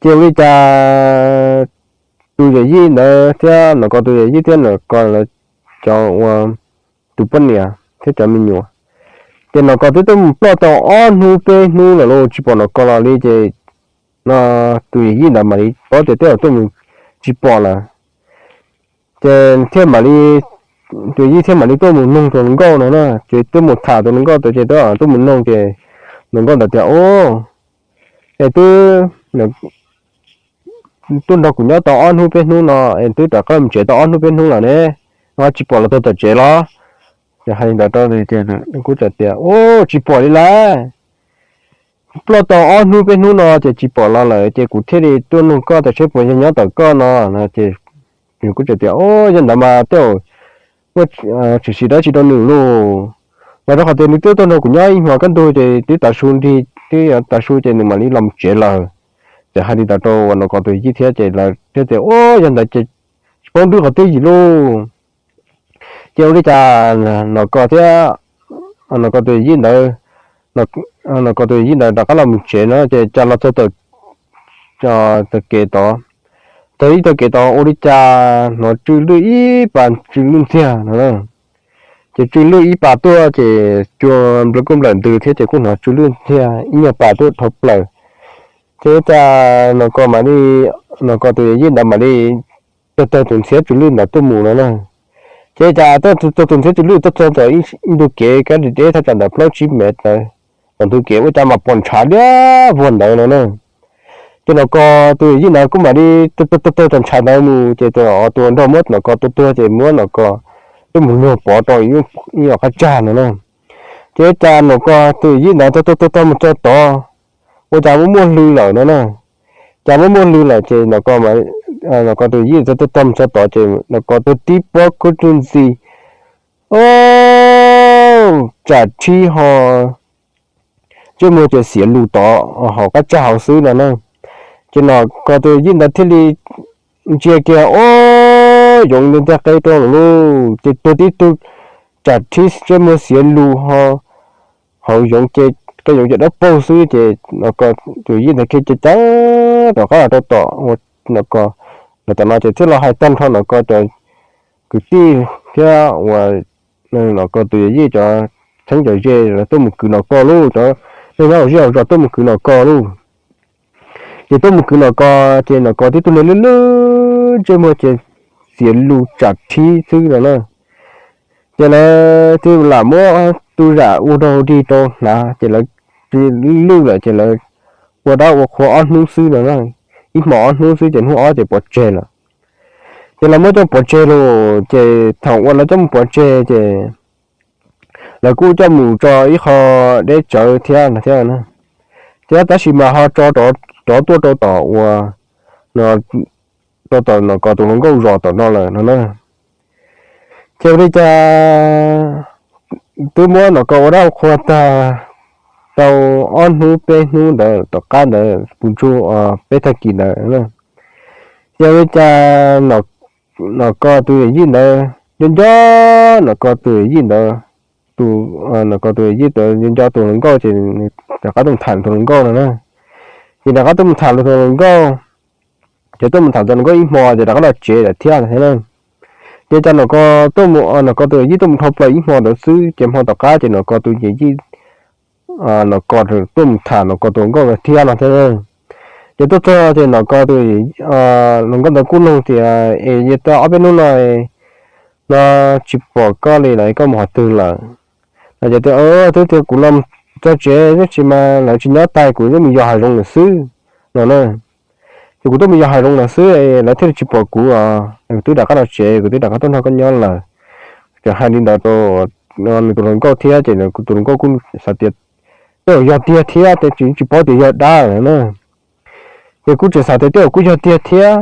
Ces ua li cas tus yawm yij ntawd thiab Nom Kos tus yawm yij thiab Nom Kos lawv cov ua tus poj niam thiab cov me nyuam, ces Nom Kos twb tuaj mus ploj tau ob hnub peb hnub lawm los tsis pom Nom Kos los li ces no tus yawm yij ntawd mam li paub tias tej zaum tuaj mus tsis pom lawm. Ces thiaj mam li, tus yij thiaj mam li tuaj mus noog tus hluas nkauj no na, ces tuaj mus tham tus hluas nkauj ntawd ces tuaj mus noog ces hluas nkauj ntawd tias, Ub, es twb tuaj nrog kuv nyob tau ob hnub peb hnub no es twb rov qab mus tsev tau ob hnub peb hnub lawm ne, no tsis pom los tuag tom tsev los? Ces hais li ntawd rau nws ces nws kuj txawm tias, Ub, tsis pom li lawm. Ploj tau ob hnub peb hnub no ces tsis pom los lawm ces kuv thiaj li tuaj nug koj tias seb puas yog nyob tom koj no. Ces nws kuj txawm tias, Ub, yog ntawd mas tej zaum muaj tshwm sim dab tsi rau nws lauj. Mas rau qhov tias nws twb tuaj nrog kuv nyob ib hmos kaj ntug ces twb tav su nrig twb tav su ces nws mam li los tsev lawm. Ces hais li ntawd rau uas Nom Kos tus yij thiab ces lawv thiaj tias, Ub, yog ntawd ces tsis paub nrhiav qhov twg yim lauj. Ces ua li cas Nom Kos thiab Nom Kos tus yij ntawd, Nom Kos tus yij ntawd rov qab los mus tsev no ces cas los txog tag kev tod, txog ib tag kev tod ua li cas hnov tsw lwj ib pas tsw lwj ntxiag no. Ces tsw lwj ib pas tuaj ces cua nplawm kuj nplawm ntws thiab ces kuj hnov tsw lwj ntxiag ib nyuag pas tuaj dhau plaws. Ces cas Nom Kos mam li, Nom Kos tus yij ntawd mam li taug taug tus ntxhiab tsw lwj ntawd tuaj mus no na. Ces cas taug tus ntxhiab tsw lwj tuaj txog ntawm ib ntu kev kab deb thaj tsam ntawm plaub tsib mev tawv, tom ntug kev ua cas mas pom ntshav liab vog ntawd no na. Ces Nom Kos tus yij ntawd kuj mam li taug taug tom ntshav ntawd mus ces tus nraug muab Nom Kos tua tuag ces muab Nom Kos tuaj mus luag pov rau ib qhov tsag no na. Ces cas Nom Kos tus yij ntawd taug taug taug mus txog tod, ua cas muaj muaj hlw lawm no na. Cas muaj muaj hlw lawm ces Nom Kos tus yij taug taug mus txog tod ces Nom Kos tus tib pob kub tug ntxi, o, tsam rhib ho ntsej muag ces xiav lus tod hauv qab tsag hauv xwb no na. Ces Nom Kos tus yij ntawd thiaj li ntsia kiag, o, yoov nteg qe rau lawm lauj. Ces tuag tib tug tsam rhib ntsej muag xiav lus ho hauv yoov ces qe yoov ces dawb paug xwb ces Nom Kos tus yij ntawd thiaj ceev ceev rov qab los rau tom Nom Kos. Los tom no ces thiaj los hais tag nrho Nom Kos cov kwv tij thiab uas Nom Kos tus yawm yij cov txheeb cov ze lawv tuaj mus kwv Nom Kos lauj, cov neeg nyob hauv zej hauv zos tuaj mus kwv Nom Kos lauj. Ces tuaj mus kwv Nom Kos ces Nom Kos tib tug niag lwj lwj ntsej muag ces xiav lus tsam rhib xwb no na. Ces lawv thiaj lam muab tub zam ua rau dig rau hnav ces lawv lwj lawm ces lawv ua dab ua qhua ob hnub xwb no na. Ib hmos ob hnub xwb ces hnub ob ces pov tseg lawm. Ces lawv muab coj pov tseg los ces thaum uas lawv coj mus pov tseg ces lawv kuj coj mus tso ib qho deb tsawv thiab no thiab na. Ces tab sis mas ho tso rov tuaj rau tom uas no, rau tom Nom Kos tus hluas nkauj zos tom no lawm no na. Ces ua li cas twb muab Nom Kos ua dab ua qhua tag tau ob hnub peb hnub ntawd tom qab ntawd puv ntsuag peb tag kis ntawd na. Ces ua li cas Nom Kos tus yawm yij ntawd nco nco, Nom Kos tus yawm yij ntawd tus, Nom Kos tus yij nco tus hluas nkauj ces rov qab tuaj mus tham tus hluas nkauj no na. Ces rov qab tuaj mus tham tus hluas nkauj, ces tuaj mus tham tus hluas nkauj ib hmo ces rov qab los tsev lawm thiab no thiab na. Ces cas Nom Kos tuaj mus, Nom Kos tus yij tuaj mus dhau plaws ib hmo ntawd xwb ces hmo tom qab ces Nom Kos tus yij, Nom Kos tuaj mus tham Nom Kos tus hluas nkauj ntawd thiab no thiab. Ces tuaj txog ces Nom Kos tus hluas nkauj ntawd kuj nug tias, Es yog tau ob peb hnub no no tsis pom koj li lawm, koj mus qhov twg lawm? No ces tias, Twb tias kuv los txog tsev tab sis mas lawv tsis nyob tais, kuv twb mus yos hav zoov lawm xwb no na. Ces kuv twb mus yos hav zoov lawm xwb lawv thiaj li tsis pom kuv os, kuv twb rov qab los tsev, kuv twb rov qab tuaj nrog koj nyob lawm. Ces hais li ntawd rau nws tus hluas nkauj thiab ces tus hluas nkauj kuj xav tias tej zaum yog tiag thiab, tab sis tsis paub tias yog dab lawm na. Ces kuj tseem xav tias tej zaum kuj yog tiag thiab,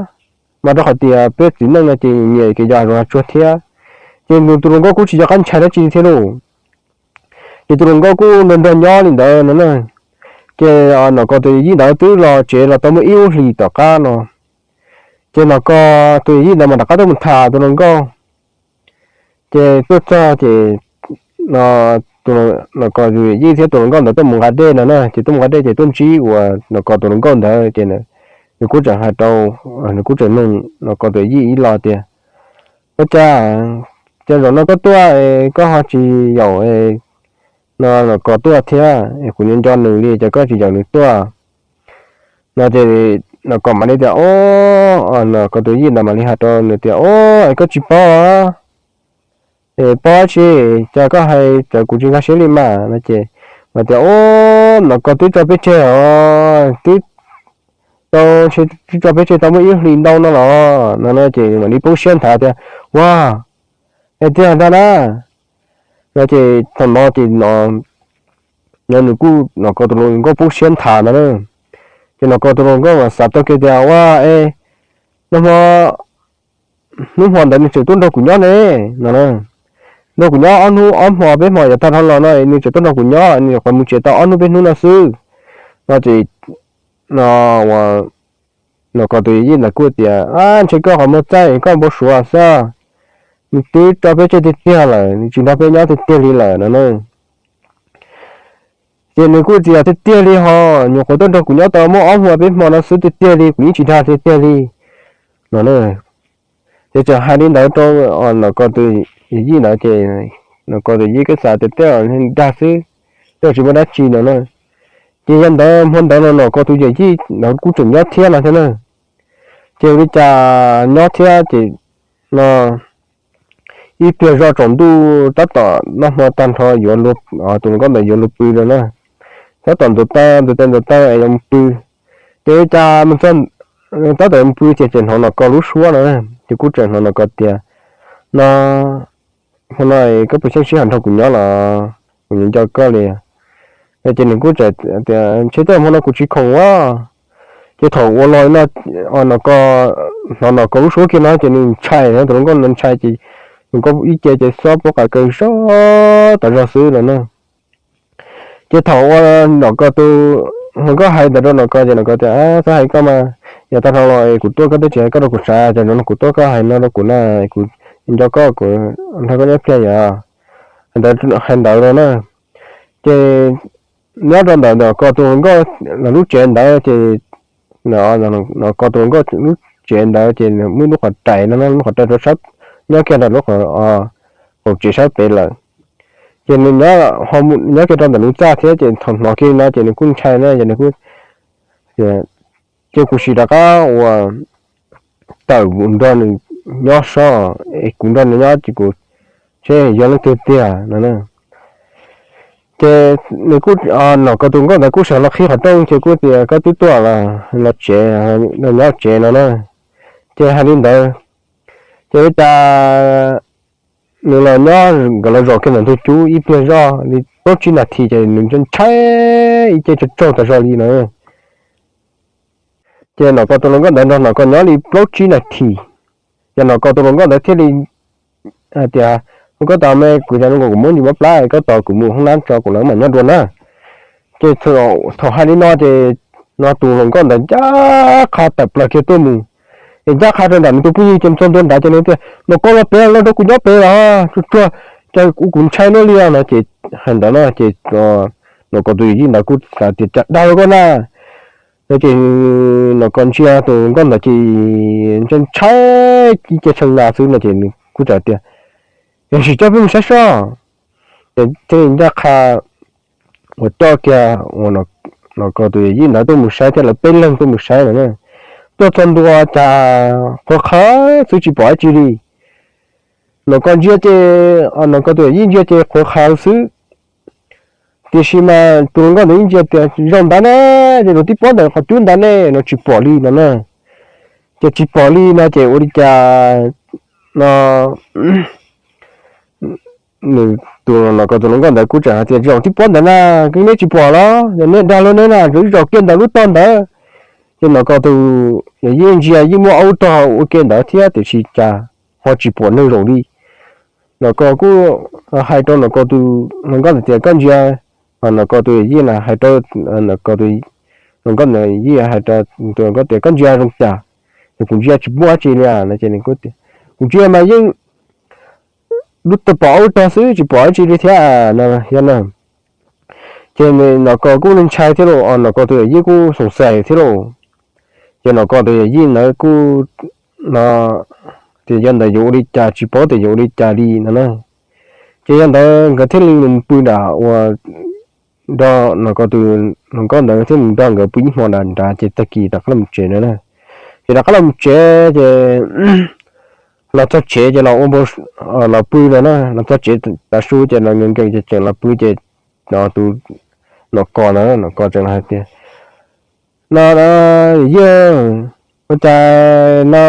mas rau qhov tias peb txiv neej no ces nyiam kev yos hav zoov hav tsuag thiab. Ces nws tus hluas nkauj kuj tsis nco qab ntshai dab tsi thiab lauj. Ces tus hluas nkauj kuj nrog nrog nyob li ntawd no na. Ces Nom Kos tus yij ntawd twb los tsev los tau muaj ib lub hlis tom qab no, ces Nom Kos tus yij ntawd mas rov qab tuaj mus tham tus hluas nkauj. Ces tuaj txog ces Nom Kos tus yij thiab tus hluas nkauj ntawd tuaj mus nqa dej no na, ces tuaj mus nqa dej ces tuaj ntsib uas Nom Kos tus hluas nkauj ntawd ces nws kuj tseem hais rau, nws kuj tseem nug Nom Kos tus yij ib lo tias, Ua cas, cas zaum no koj tuaj koj ho tsis yaum no Nom Kos tuaj thiab? Kuv nco nco nws li, cas koj tsis yaum nws tuaj? No ces Nom Kos mam li tias, o, Nom Kos tus yij ntawd mam li hais rau nws tias, O, es koj tsis paub, es paub tsi, cas koj hais txawv kuv tsis nkag siab li mas no ces mas tias, O, Nom Kos twb tso peb tseg os, twb tau, twb tso peb tseg tau muaj ib hlis ntau no los no no ces mam li poob siab nthav tias, Ua, es tiag ntag na. No ces thaum no ces no nws kuj, Nom Kos tus hluas nkauj poob siab nthav ntawd na. Ces Nom Kos tus hluas nkauj mas xav tau kiag tias, Ua, es nag hmo, hnub hmo ntawd nws tseem tuaj nrog kuv nyob ne no. Nrog kuv nyob ob hnub ob hmo peb hmo yav tag dhau los no nws tseem tuaj nrog kuv nyob, nws nyuam qhuav mus tsev tau ob hnub peb hnub no xwb. No ces no Nom Kos tus yij ntawd kuj tias, Ab, ntshe koj qhov muag txaij, koj npau suav xwb. Nws twb tso peb tseg tiag tiag lawm, nws tsis nrog peb nyob tiag tiag li lawm no na. Ces nws kuj tsis yog tiag tiag li ho, nyuam qhuav tuaj nrog kuv nyob tau muaj ob hmo peb hmo no xwb, tiag tiag li kuv yeej tsis dag tiag tiag li no na. Ces txawm hais li ntawd rau Nom Kos tus yij ntawd ces Nom Kos tus yij kuj xav tias tej zaum dag xwb, tej zaum tsis muaj dab tsi no na. Ces yog ntawd hmo ntawd no Nom Kos tus yawm yij ntawd kuj tseem nyob thiab no thiab na. Ces ua li cas nyob thiab ces no ib pliag zoj tsaus ntuj tab tom noj hmo tag nrho yuav luag, tus hluas nkauj ntawd yuav luag pw no na. Tab tom ntxuav taw ntxuav taw ntxuav taw es yuav mus pw. Ces ua li cas mus txog, tab tom yuav mus pw ces tseem hnov Nom Kos lub suab no, ces kuj tseem hnov Nom Kos tias, No, hmo no koj puas xyeej sib hawm nrog kuv nyob los? Kuv nco nco koj li. Ces nws kuj tseem tias, Ntshe tej hmo no kuv tsis khoom ua. Ces thaum ua los no, Nom Kos, hnov Nom Kos lub suab kiag no ces nws ntshai, tus hluas nkauj no ntshai ces tus hluas nkauj ib ce ces xob pob qa kaw zog tas zog xwb no na. Ces thaum uas Nom Kos tus hluas nkauj hais ntawd rau Nom Kos ces Nom Kos tias, Txhob hais koj mas, yav tag dhau los kuv tuaj koj twb tsis hais koj rau kuv sav, ces zaum no kuv tuaj koj hais no rau kuv na, kuv nco koj, kuv nrog koj nyob pliag yom. Hais ntawd, hais ntawd no na. Ces nyob rau ntawm Nom Kos tus hluas nkauj lawv lub tsev ntawd ces, Nom Kos tus hluas nkauj lub tsev ntawd ces muaj ib lub qhov rais no, lub qhov rais rau sab, nyob kiag rau lub qhov, qaum tsev sab pem lawm. Ces nws nyob, nyob kiag rau ntawm nws txaj thiab ces thaum hnov kiag no ces nws kuj ntshai na, ces nws kuj, Ces kuv sim rov qab uas tawm nrog nws nyob sob, es kuv nrog nws nyob ces kuv seb yog leej twg tiag no na. Ces nws kuj, Nom Kos tus nkauj ntawd kuj sawv los qhib qhov rooj ces kuj tias, Koj twb tuaj los, los tsev, los nyob tsev no na. Ces hais li ntawd, ces ua cas nws los nyob, nkawd los zaum kiag ntawm ntug cub ib pliag zoj li plaub tsib nas this ces nws ntshai ib ce tsaug tsaug tas zog li no. Ces Nom Kos tus hluas nkauj ntawd nrog Nom Kos nyob li plaub tsib nas this, ces Nom Kos tus hluas nkauj ntawd thiaj li hais tias, Koj tos me, kuv cas zoo nkaus kuv muab ntsis mob plab, koj tos kuv mus hoob nab tso kuv mam nyob dua na. Ces thaum hais li no ces no tus hluas nkauj ntawd ncaj qha tawm plaws kiag tuaj mus, es ncaj qha rau nram nws tus phooj ywg ces mus txog ntua nrad ces nws tias, Nom Kos los pem, los nrog kuv nyob pem los, tsuag tsuag, Cas kuv ntshai no li no ces hais ntawd no ces Nom Kos tus yawm yij ntawd kuj hais tias cas dag rau koj na no ces Nom Kos ntsia tus hluas nkauj ntawd ces ntshai ntshai ib ce tshee na xwb no ces nws kuj txawm tias yog sim coj peb mus saib soj. Ces thiaj li ncaj qha uas coj kiag uas Nom Kos tus yawm yij ntawd tuaj mus saib thiab lawv peb leeg tuaj mus saib no na. Tuaj txog ntua cas qhuav qhawv xwb tsis pom dab tsi li. Nom Kos ntsia ces, Nom Kos tus yawm yij ntsia ces qhuav qhawv xwb, tiam sis mas tus hluas nkauj ntawd yeej ntsia tias zoo ntawd ne, ces tus tib pob ntawd qhov cub ntawd ne no tsis pom li no na. Ces tsis pom li no ces ua li cas no nws tus Nom Kos tus hluas nkauj ntawd kuj txawm hais tias zoo tib pob ntawd na, neb tsis pom los neb dag luag neb na, ib zaug kiag ntawm lub tog ntawd. Ces Nom Kos tus yawm yij ntsia yeej muaj ob lub tog ua ke ntawd thiab tiam sis cas ho tsis pom neeg zaum li. Nom Kos kuj hais rau Nom Kos tus hluas nkauj ntawd tias koj ntsia, Nom Kos tus yawm yij na hais rau Nom Kos tus hluas nkauj ntawd yij hais rau tus hluas nkauj tias koj ntsia zoo cas, ces kuv ntsia tsis muaj dab tsi li no ces kuv ntsia mas yeej lub tog pom ob lub tog xwb tsis pom dab tsi li thiab no yog na. Ces Nom Kos kuj ntshai thiab los Nom Kos tus yawm yij kuj xoom xaim thiab los. Ces Nom Kos tus yawm yij ntawd kuj no tias yog ntawd yuav ua li cas tsis paub tias yuav ua li cas li no na. Ces yog ntawd nkawd thiaj li mus pw nram uas nrog Nom Kos tus hluas nkauj ntawd thiaj mus nrog nkawd pw ib hmo nram nrad ces tag kis rov qab los tsev no na. Ces rov qab los tsev ces los txog tsev ces los ua npau, los pw no na, los txog tsev tav su ces los nkees nkees ces tseem los pw ces tus Nom Kos ntawd Nom Kos tseem hais tias no, yawm yij, ua cas no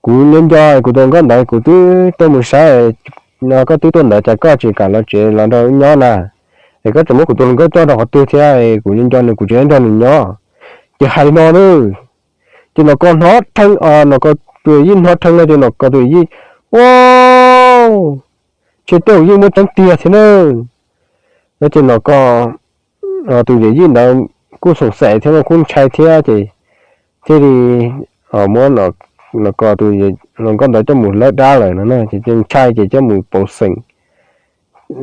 kuv nco nco kuv tus hluas nkauj ntawd kuv twb tuaj mus saib no koj twb tuaj ntawd cas koj tsis kam los tsev los nrog wb nyob na, es koj tseem muab kuv tus hluas nkauj coj rau qhov twg thiab, kuv nco nco nws kuv tsis nrog nws nyob. Ces hais li no na, ces Nom Kos hnov rheev, Nom Kos tus yawm yij hnov rheev no ces Nom Kos tus yawm yij, ua, ntshe tej zaum yeej muaj tseeb tiag thiab na. No ces Nom Kos tus yawm yij ntawd kuj xoom xaim thiab kuj ntshai thiab ces thiaj li muab Nom Kos tus hluas nkauj ntawd coj mus hlawv dab lawm no na, ces ntshai ces coj mus pauv xeem,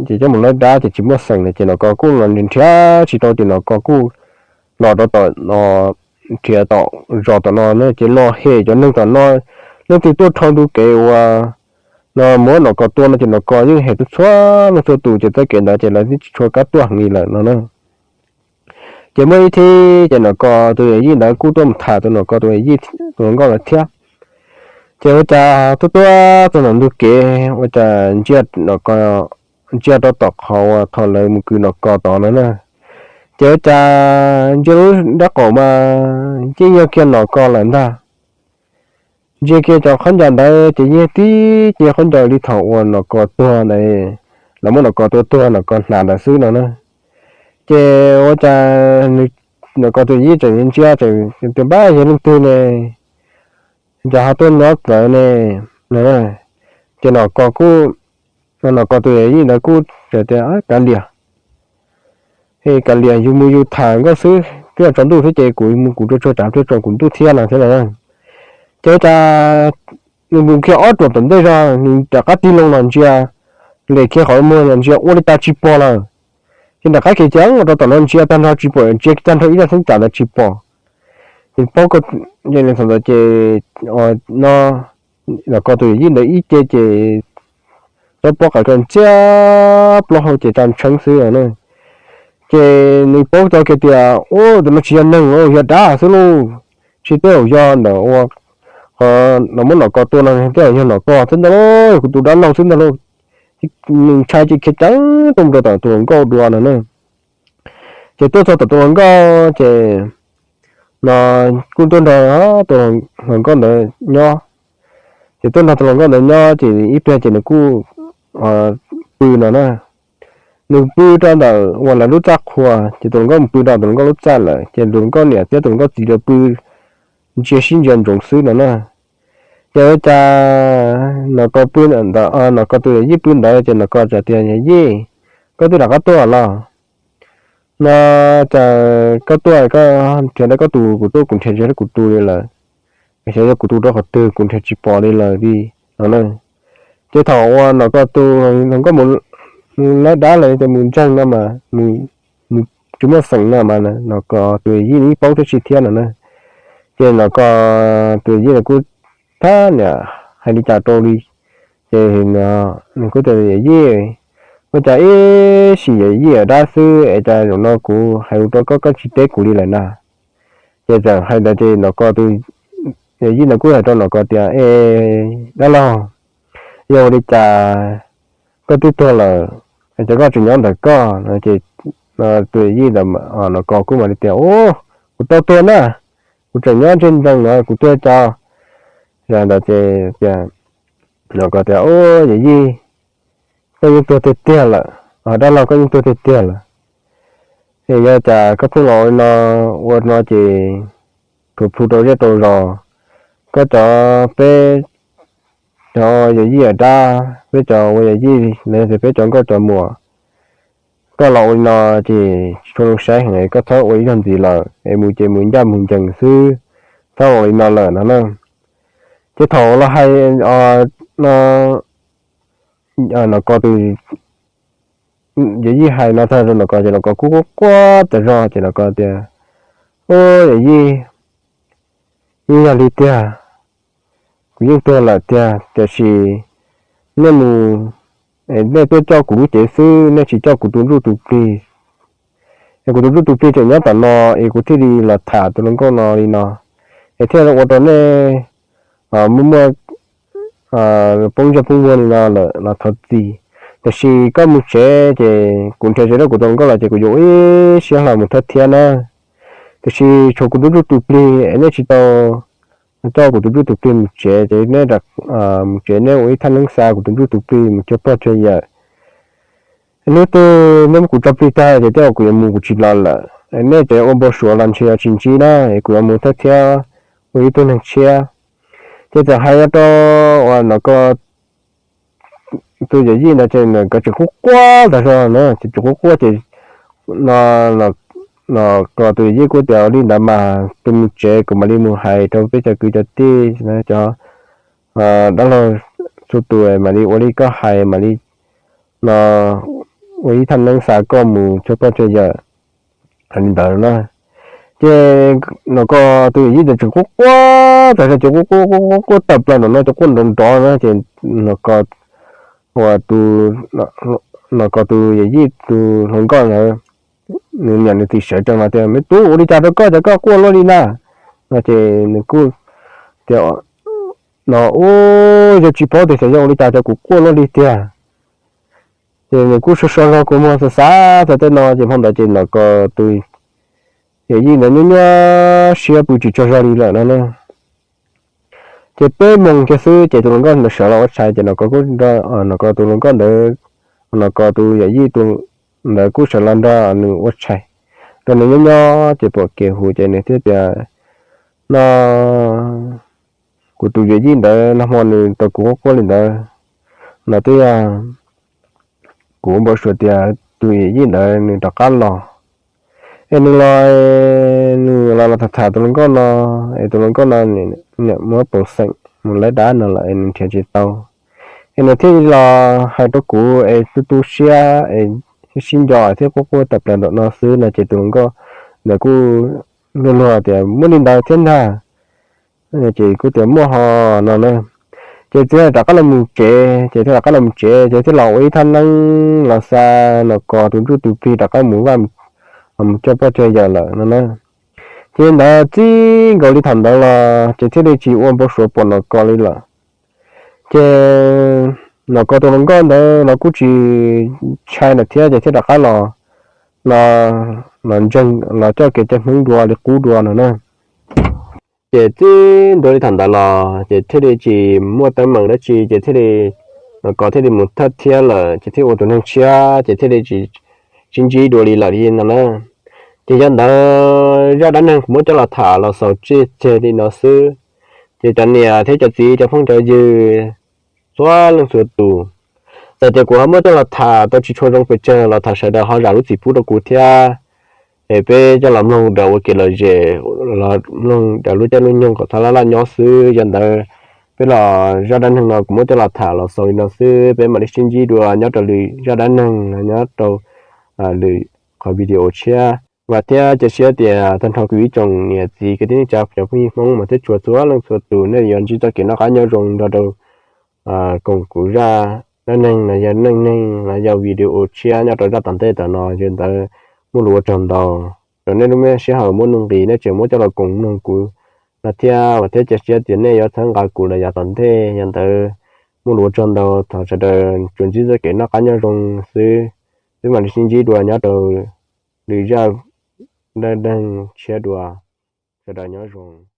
ces coj mus hlawv dab ces tsis muaj xeem lawm ces Nom Kos kuj los nrhiav tsis tau ces Nom Kos kuj los rau tom no, nrhiav tom zos tom no na ces los hem cov neeg tom no, leej twg tuaj dhau ntu kev uas no muab Nom Kos tua no ces Nom Kos yeej hem txhua leej txhua tus ces txoj kev ntawd ces lawv twb tsis tshua kam tuaj heev li lawm no na. Ces muaj ib thib ces Nom Kos tus yawm yij ntawd kuj tuaj mus tham tus Nom Kos tus yawm yij tus hluas nkauj lawm thiab. Ces ua cas tuaj tuaj txog ntawm ntug kev ua cas ntsia Nom Kos, ntsia rau tom qhov uas thaum lawv mus kwv Nom Kos tod no na. Ces ua cas ntsia lub nrab qaum mas yeej yog kiag Nom Kos lawm ntag. Ntsia kiag cov khaub ncaws ntawd ces yeej tib ce khaub ncaws li thaum uas Nom Kos tuag ntawd, lawv muab Nom Kos tua tuag Nom Kos hnav ntawd xwb no na. Ces ua cas Nom Kos tus yawm yij tseem ntsia tseem tias npab yog leej twg ne, cas ho tuaj nyob txawv ne no. Ces Nom Kos kuj, Nom Kos tus yawm yij ntawd kuj tias kav liam, kav liam yus mus yus tham nkauj xwb twb tsaus ntuj thiab ces kuv mus kuv tsuag tsuag tsav tsuag tsaus kuv ntuj thiab no thiab no. Ces ua cas nws mus kiag ob ruam tom ntej zog nws rov qab tig loo los ntsia, lem kiag qhov muag los ntsia ua li cas tsis pom lawm. Ces nram qab kev ces ua rau tom no ntsia tag nrho tsis pom, ntsia tag nrho ib zaj xeeb tsam ntawd tsis pom. Ces paub, thaum ntawd ces no Nom Kos tus yawm yij ntawd ib ce ces tsob pob qaws rau ntxiab plaub hau ces tsa ntsheeb xwb na. Ces nws paub tau kiag tias ua tus no tsis yog neeg, yog dab xwb lauj. Tsis tej zaum yog ntawm ua qhov no muab Nom Kos tua no tej zaum yog Nom Kos xwb ntag lauj, yog kuv tus dab laug xwb ntag lauj. Nws ntshai ces khiav ceev tuaj mus rau tom tus hluas nkauj dua no na. Ces tuaj txog tom tus hluas nkauj ces no kuj tuaj nrog tus hluas nkauj ntawd nyob. Ces tuaj nrog tus hluas nkauj ntawd nyob ces ib pliag ces nws kuj pw no na. Nws pw rau ntawm uas lawv lub txaj qhua ces tus hluas nkauj mus pw rau tus hluas nkauj lub txaj lawm ces tus hluas nkauj niam thiab tus hluas nkauj txiv lawv pw ntsia sib ntsia ntsoov xwb no na. Ces ua cas Nom Kos pw ntawd, Nom Kos tus yawm yij pw ntawd ces Nom Kos txawm tias yawm yij, koj twb rov qab tuaj los? No cas koj tuaj koj nrhiav dab koj tus, kuv tuaj kuv nrhiav tsis tau kuv tus li lawm. Xyov yog kuv tus rau qhov twg kuv nrhiav tsis pom li lawm li no na. Ces thaum uas Nom Kos tus hluas nkauj mus lawv dab los yog tias mus ntseeg no mas, mus tsis muaj xeem no mas Nom Kos tus yij nws yeej paub thiab tsis thiab no na. Ces Nom Kos tus yij no kuj thab niam hais li cas rau li, ces nws kuj tias, Yawm yij, ua cas ib sim yawm yij yawm dab xwb es cas zaum no kuv hais lus rau koj koj tsis teb kuv li lawm na? Ces txawm hais ntawd ces Nom Kos tus yawm yij no kuj hais rau Nom Kos tias, Es dab laug, yog ua li cas koj twb tuag lawm es cas koj tseem nyob ntawm koj no? Ces tus yawm yij ntawd, Nom Kos kuj mam li tias, Ub, kuv tau tuag na, kuv tseem nyob ntsej ntsees no, kuv tuag cas? Yog ntawd ces tias, Nom Kos tias, Ub, yawm yij, koj yeej tuag tiag tiag lawm, dab laug koj yeej tuag tiag tiag lawm. Es yog cas koj pheej los ua li no, ua no ces kuv plhu rau zej rau zos, koj cov, peb cov yawm yij yawm dab, peb cov ua yawm yij los yog tias peb cov nkauj cov muam, koj los ua li no ces tsis tshua zoo saib heev, koj txhob ua ib zaug ntxiv lawm es mus ces mus ncaj mus ncees xwb, txhob los li no lawm no na. Ces thaum los hais no, Nom Kos tus yawm yij hais no tag rau Nom Kos ces Nom Kos kuj quaj quaj tas zog ces Nom Kos tias, Ub, yawm yij, yeej yog li tiag, kuv yeej tuag lawm tiag, tiam sis nej mus, nej tuaj coj kuv lub cev xwb, nej tsis coj kuv tus ntsuj tus plig. Es kuv tus ntsuj tus plig tseem nyob tom no, es kuv thiaj li los tham tus hluas nkauj no li no. Es thiaj ua rau nej muaj muaj poob ntsej poob muag li no lawm los thov txim. Tiam sis koj mus tsev ces kuv nrhiav tsis tau kuv tus hluas nkauj los ces kuv yuav ua ib siab hlo mus thawj thiab na. Tiam sis tshuav kuv tus ntsuj tus plig es nej tsis tau coj kuv tus ntsuj tus plig mus tsev ces nej mus tsev nej ua ib thaj neeb xa kuv tus ntsuj tus plig mus cuag pog cuag yawm. Hnub twg nej muab kuv tso plig tag ces tej zaum kuv yuav mus kuv tsis los lawm. Nej cov ua npau suav los ntshe yuav tsis ntsib na, es kuv yuav mus thawj thiab ua ib tug neeg tshiab. Ces txawm hais rau uas Nom Kos tus yawm yij ntawd ces nkawd tseem quaj quaj tas zog na, ces tseem quaj quaj ces Nom Kos tus yawm yij kuj tias, Li ntawd mas tus mus tsev kuv mam li mus hais rau peb cov kwv cov tij, cov dab laug txhua tus mam li ua li koj hais, mam li no ua ib thaj neeb xa koj mus cuag pog cuag yawm. Hais li ntawd na, ces Nom Kos tus yawm yij ntawd tseem quaj quaj tas zog ces quaj quaj quaj quaj tawm plaws nram no ces quaj nrov nrov na ces Nom Kos, uas tus, Nom Kos tus yawm yij tus hluas nkauj ntawd, nws niam nws txiv sawv tsees los tias, Me tub, ua li cas rau koj ces koj quaj luaj li na? No ces nws kuj tias, No ub, yog tsis paub tias xyov yog ua li cas ces kuv quaj luaj li tiag. Ces nws kuj so so zog kua muag xav xav txog tej no ces hmo ntawd ces Nom Kos tus yawm yij ntawd nyuaj nyuaj siab pw tsis tsaug zog li lawm no na. Ces peb moos kiag xwb ces tus hluas nkauj ntawd sawv los ua tshais ces Nom Kos kuj, Nom Kos tus hluas nkauj ntawd, Nom Kos tus yawm yij ntawd kuj sawv los nrog nws ua tshais, nrog nws nyob nyob ces pom kev huv ces nws thiaj tias, No, kuv tus yawm yij ntawd nag hmo nws tau kuv quaj quaj li ntawd, no twb yog kuv npau suav tias tus yawm yij ntawd nws rov qab los. Es nws los, nws los los tham tham tus hluas nkauj no, es tus hluas nkauj no muab pauv xeem mus lawv dab no lawm es nws nrhiav tsis tau. Es nws thiaj los hais rau kuv es tu tu siab es sib nco thiab quaj quaj tawm plaws nram no xwb no ces tus hluas nkauj ntawd kuj luag luag tias, Muaj li ntawd thiab ntag? Ces kuj tias, Muaj ho, no na. Ces txiv rov qab los mus tsev, ces thiaj rov qab los mus tsev ces thiaj los ua ib thaj neeb los xa Nom Kos tus ntsuj tus plig rov qab mus vaj, mus cuag pog cuag yawm lawm no na. Ces ntawd txij nkaus li thaum ntawd los ces thiaj li tsis ua npau suav pom Nom Kos li lawm. Ces Nom Kos tus hluas nkauj ntawd los kuj tsis ntshai lawm thiab ces thiaj rov qab los, los ntseeg los coj kev cai Hmoob dua li qub dua no na. Ces txij ntua li thaum ntawd los ces thiaj li tsis muaj teeb meem dab tsi ces thiaj li, Nom Kos thiaj li mus thawj thiab lawm ces thiaj ua tus neeg tshiab ces thiaj li tsis ntsib dua li lawm li no na. Ces yog ntawd zaj dab neeg kuv muab coj los tham los xaus tsis tseg li no xwb. Ces cov niam thiab cov txiv cov phooj cov ywg txhua leej txhua tus, txawm tias kuv ho muab coj los tham tau tsis tshua zoo pes tsawg los thov sawv daws ho zam lub txim pub rau kuv thiab. Es peb coj los mloog daws ua kev lom zem, los mloog daws lub caij lub nyoog kom txhob laj laj nyob xwb. Yog ntawd peb los zaj dab neeg no kuv muab coj los tham los xaus li no xwb, peb mam li sib ntsib dua nyob rau lwm zaj dab neeg no nyob rau lwm qhov video tshiab. Vam thiab cia siab tias tag nrho kuv ib tsoom niam txiv kwv tij neej tsa cov phooj ywg Hmoob mas thiab txhua txhua leej txhua tus nej yuav ntsib txoj kev noj qab nyob zoo nrog rau koom kuv zaj dab neeg los yog neej neeg los yog video tshiab nyob rau zaj tom ntej tom no. Yog li ntawd muaj lus ua tsaug ntau rau nej lub me sij hawm muaj nuj nqis nej tseem muab coj los koom mloog kuv no thiab. Vam thiab cia siab tias nej yuav txhawb nqa kuv los yav tom ntej. Yog li ntawd muaj lus ua tsaug ntau, thov sawv daws tsuas ntsib txoj kev noj qab nyob zoo xwb, peb mam li sib ntsib dua nyob rau lwm zaj dab neeg tshiab dua. Sawv daws nyob zoo.